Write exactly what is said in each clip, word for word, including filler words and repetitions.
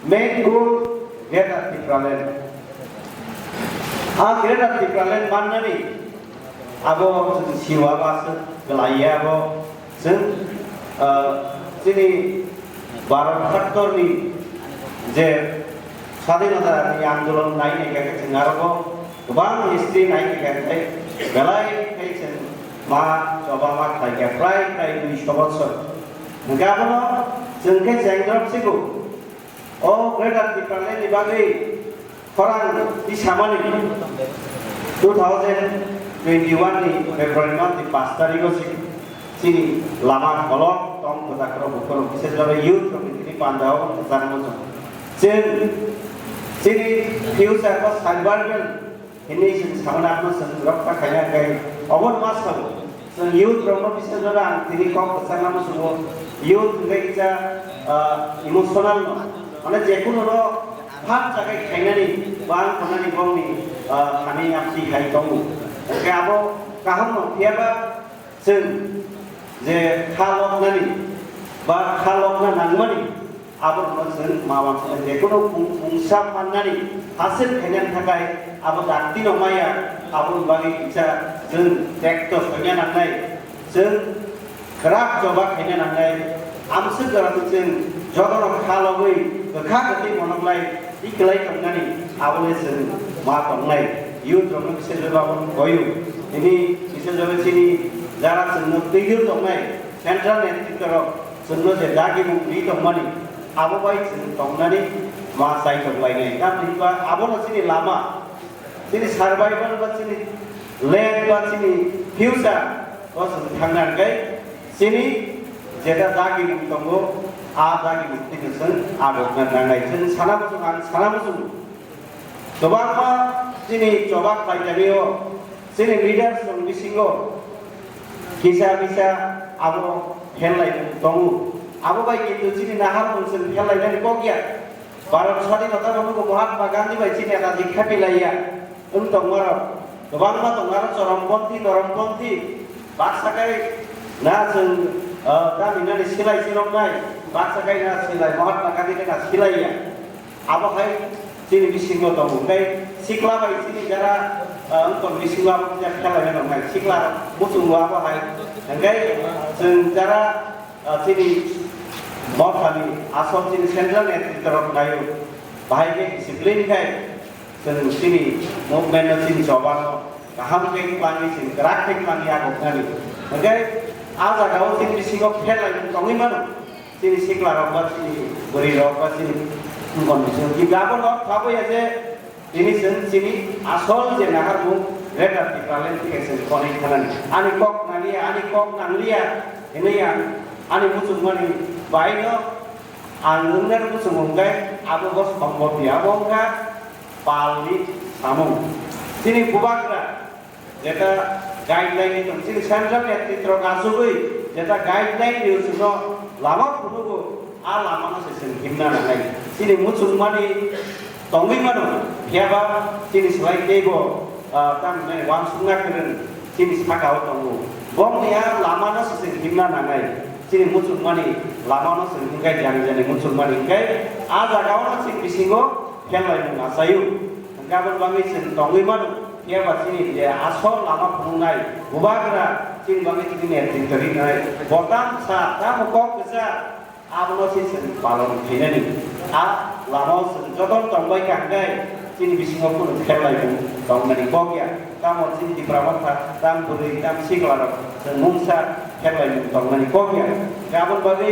Main goal Greater Tipraland. A Greater Tipraland mannani abo chwng siwa ba se kwlaiya abo chwng, ah, chini Bharat haktorni je swadhinota ni andolon nai nai khe chwng aro bo kwbang history nai khe belai khe chwng ma choba ma khlai khe prai prai dui so bochor. Hwnkhe abono chwng khe chengdrop sigo. O Greater Tipraland ni bagwi khorang tisamani two thousand twenty-one ni February month ni paanch tarikh o si chini lama kolok tong kwchak rok bukhuk rok, bises jora youth rok ni thani panda o kwchang muchung. Chwng chini future o survival hinwi chwng samani, abono chwng rokha khaina khe obo ma sao. Chwng youth rokno bises jora ang tini kok kwchangma muchungo. Youth hwnkhe kisa, ah, emotional no, mane jekunu no phak chakai khainani, bang khonani bongni, ah, thani aphi hai tongo. Hwnkhe abo kaham no, phiyaba chwng je kha loknani ba kha lokna nangmani, abo no chwng ma uansuknai, jekunu pung-, pungsa mannani hasil khainani thakai abo dakti no maya, aboni bagwi kisa chwng tekto soina nangnai, chwng kwrak choba khaina nangnai. Amswk jora chwng jotono kha logwi kwkha kwtwi monoklai tiklai tongnani, abo le chwng ma tongnai. Youth rokno bises jora abo koyo, tini bises jora chini jara chwngno twidul tongnai central netritwa rok chwngno je dagimung ri tongmani, abo bai chwng tongnani ma chai tonglainai. Tamni hwnba abono chini lama, chini survival ba chini land ba chini future o chwng thangna hwnkhe chini jeta dagimung tongo, a dagimung twi chwng agokna nangnai. Chwng sana muchung, ang sana muchung. Kwbangma chini choba khlai tangwi o, chini leaders rok bisingo kisa misa abo pherlai tongo. Abo bai kintu chini naharmung chwng pherlainani kok ya. Bharat swadhinota bo nugo Mahatma Gandhi bai chini raji khapi laiya wng tongmarok. Kwbangma tongo aro choromponthi, noromponthi. Baksa kai na chwng, ah, tamni nani silai chiroknai, baksa kai na silai, Mahatma Gandhi kai na silaiya. Abo hai chini bisingo tongo. Tei sikla bai chini jara, ah, wngtong bisingo abo kisa khelai nai noknai. Sikla muchungo abo hai. Hwnkhe chwng jara, ah, chini mothani asol chini central netritwa rok naio. Bahai khe discipline khai chwng chini movement no chini choba no kaham khe kwlangwi chwng kwrak khe kwlangwi agok nani. Hwnkhe ah jaga o chini bisingo pherlai tongwi mano. Chini sikla rok ba chini bwrwi rok ba chini wngkon bisingo kibra abo nok thaboya je tini chwng chini asol je naharmung Greater Tipraland thike chwng konwi thanani. Ani kok nangliya, ani kok nangliya hinwi ang ani muchungmani bai no ang wngna muchungo hwnkhe abo bo sombobya, abo wngkha palni samung. Chini bubagra jeta guideline ni tong, chini central netritwa rok achugwi jeta guideline ni usugo lama phunugo, a lama no se chwng himna nangnai. Chini muchungmani tongwi mano, phiyaba chini swlai teibo, ah, tamni uansukna kwrwng chini saka o tongo. Bongni a lama no se chwng himna nangnai. Chini muchungmani lama no chwng himkhe jani jani muchungmani hwnkhe a jaga o no chini bisingo pherlaimung achaio. Hwnkhe aboni bagwi chwng tongwi mano, phiyaba chini je asol lama phunuknai bubagra chini bagwi chini netritwa rinai. Bo tamo sa, tamo kok kwchar, abono se chwng palon khainani. A lama o chwng joto tongbai kha hwnkhe chini bisingo kunu pherlaimung tongmani kok ya. Tamo chini Tipra Motha, tam bwrwi, tam sikla rok chwng mungsa pherlaimung tongmani kok ya. Hwnkhe aboni bagwi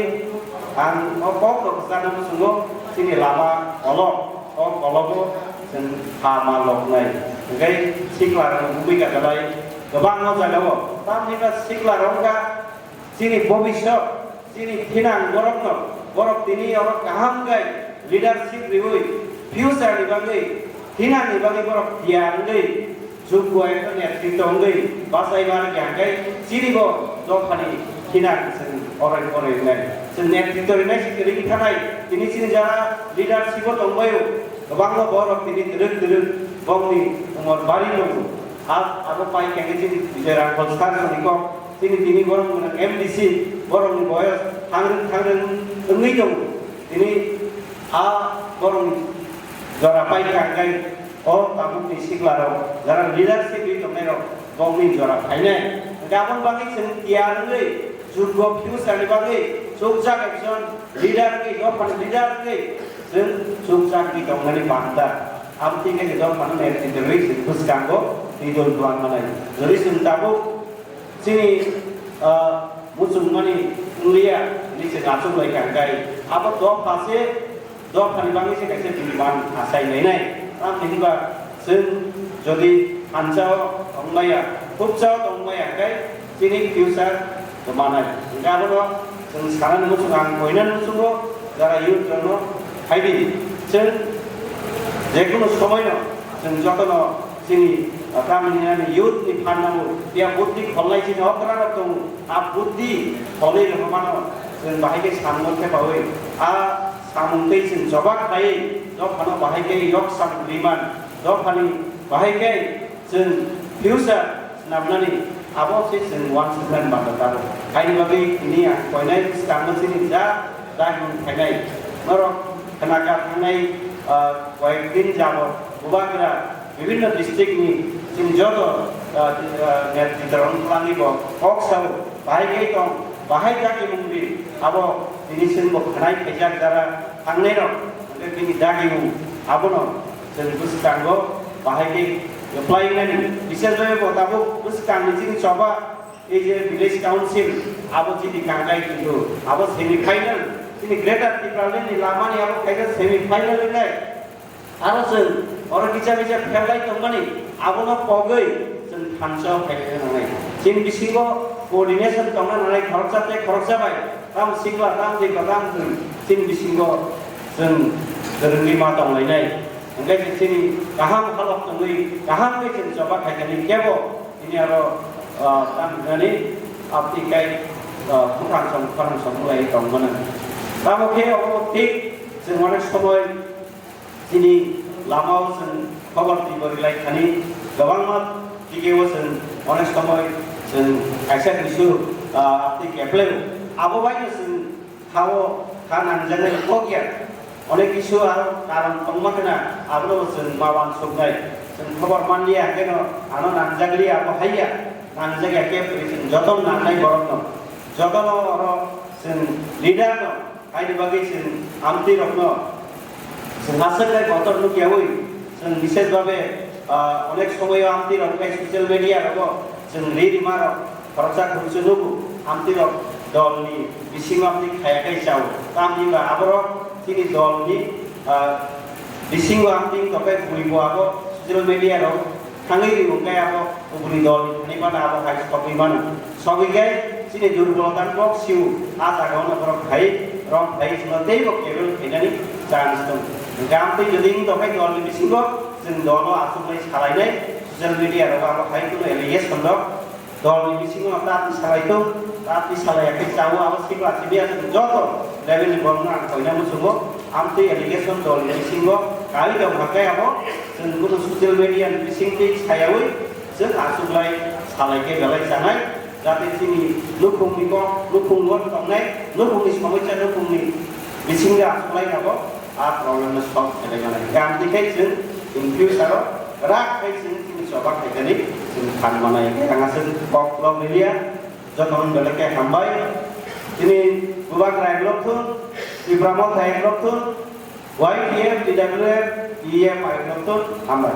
ang o kok rok kwchana muchungo chini lama kolok. O kologo chwng ha ma loknai. Hwnkhe sikla rok wngwi ka belai kwbangma jagao. Tamni hwnba sikla rok wngkha chini bobiswt, chini thinang borokno, borok tini oro kaham khe leadership riui future ni bagwi, thinang ni bagwi borok tiyar wngwi Jukbo ekta netritwa wngwi bachai ma rwkha hwnkhe chini bo dophani khina chwng oroi poroi wngnai. Chwng netritwa rinai se kwrwi thanai. Tini chini jara leadership o tongbaio. Kwbangma borok tini twrwk twrwk bongni umor bari tongo. A-, abo pai khe chini Vijay Rangkhol sir ni kok. Chini tini borok M D C, borokni boyos thangrwng thangrwng wngwi tongo. Tini A borok jora pai kha hwnkhe o tabukni siklarok jara leadership ri tongnairok bokni jora phainai. Hwnkhe aboni bagwi chwng tiyar wngwi juggo future ni bagwi chukjak ekjon leader wngwi, dophani leader wngwi chwng chukjak ri tongnani banta. Aboni thik khe dophano netrito rwi chwng bwskango twi dol buang manai. Jori chwng tabuk chini, ah, muchungmani wngya hwnwi chwng achuk lai kha hwnkhe abo dopha se dophani bagwi se kaisa demand achai lainai. Tamni hwnba chwng jodi thansa-o tongmaya, khuksa-o tongmaya hwnkhe chini future to manai. Hwnkhe abono chwng sanani muchungo, ang koinani muchungo jara youth rokno phaidi. Chwng jekunu somoino chwng jotono chini, ah, tamni hwnani youth ni phan nango, ya buddhi kholnai chini okra rok tongo, a buddhi kholwi rwmano chwng bahai khe samung thepaui a samung tei chwng choba khlaiwi dophano bahai khe yok samung riman, dophani bahai khe chwng future swnamnani abo se chwng uansuknani banda tabuk. Haini bagwi tini ang koinai bwskango chini ja dagimung phainai. Norok khwnakha thangnai, ah, koyek din jabot Bubagra bibhinno district ni chini joto, ah, ah, netrito rok wngkhlangwi bo kok sao, bahai khe tong, bahai dagimung di, abo tini chwngbo khwnai khaijak jara thangnairok, hwnkhe bini dagimung abono chwng bwskango bahai khe kwplai wngnani. Bisesbhai bo tabuk bwskangni chini choba, ei je village council, abo chini kangkai kintu abo semi final, chini Greater Tipraland ni lamani abo kaisa semi final wngnai. Aro chwng oro kisa kisa pherlai tongmani, abono pogwi chwng thansa-o phaina nangnai. Chini bisingo coordination tongna nangnai, khoroksa tei khoroksa bai, tamo sikla, tamo dikla, tamo chwng chini bisingo chwng kwrwngwi ma tonglainai. Hwnkhe chwng chini kaham halok tongwi, kaham khe chwng choba khaikani kebo chini aro, ah, tamo hinani aboni kai, ah, bwkhang song, bwkhang song wngwi tongmani. Tamo khe obo thik chwng onek somoi chini lama-o chwng khobor twibo rilai thani, kwbangma dige-o chwng onek somoi chwng kaisa kisu, ah, twi kepleo. Abo bai no chwng ha-o kha nangjaknai kok ya. Onek kisu aro karon tongma khna, abono chwng ma uansuknai. Chwng khobor manliya, hwnkhe no ano nangjak liya, abo hai ya. Nangjak ya khe puri chwng joto nangnai borokno. Jotono oro chwng leader no Haini bagwi chwng amtwi rokno chwng aswk khe kotor nukyaui chwng bises babe, ah, onek somoyo amtwi rok khe social media rogo chwng ri rima rok khoroksa khoroksa nugo, amtwi rok dolni bisingo amtwi khaya khe chao. Tamni ba aborok chini dolni, ah, bisingo amtwi wngtokhe bui bo abo social media rok thangwi rio khe abo kubuni dol ni thani mano, abo hai sogwi mano. Sogwi khe chini durbolota kok sio, a jaga ono borok phai, rok phai, chwngno teibo kebel khainani chance tongo. Hwnkhe amtwi jodi wng tongkhe dolni bisingo chwng dolo achuklai salainai, social media rogo abo hai kheno allegation rok dolni bisingo tatwi salai tong, tatwi salai ya khe chao abo sikla simi ya chwng joto level ni borokno ang koina muchungo, amtwi allegation dolni bisingo kaiwi tong hakhe abo chwng kunu social media ni bisingtwi sayaui chwng achuklai salai khe belai chanai, jate chini nukhungni kok, nukhungo tongnai, nukhungni somosya, nukhungni bisingo achuklai abo a problem no solve khlai manai. Hwnkhe amtwi khe chwng in future o rak khai chwng chini choba khaikani chwng phan manai. Ang aswk kok lok liya. Jotono belai khe hambai. Chini Bubagra ek lok thun, Tipra Motha ek lok thun, Y T F, T W F, P F ek lok thun, hambai.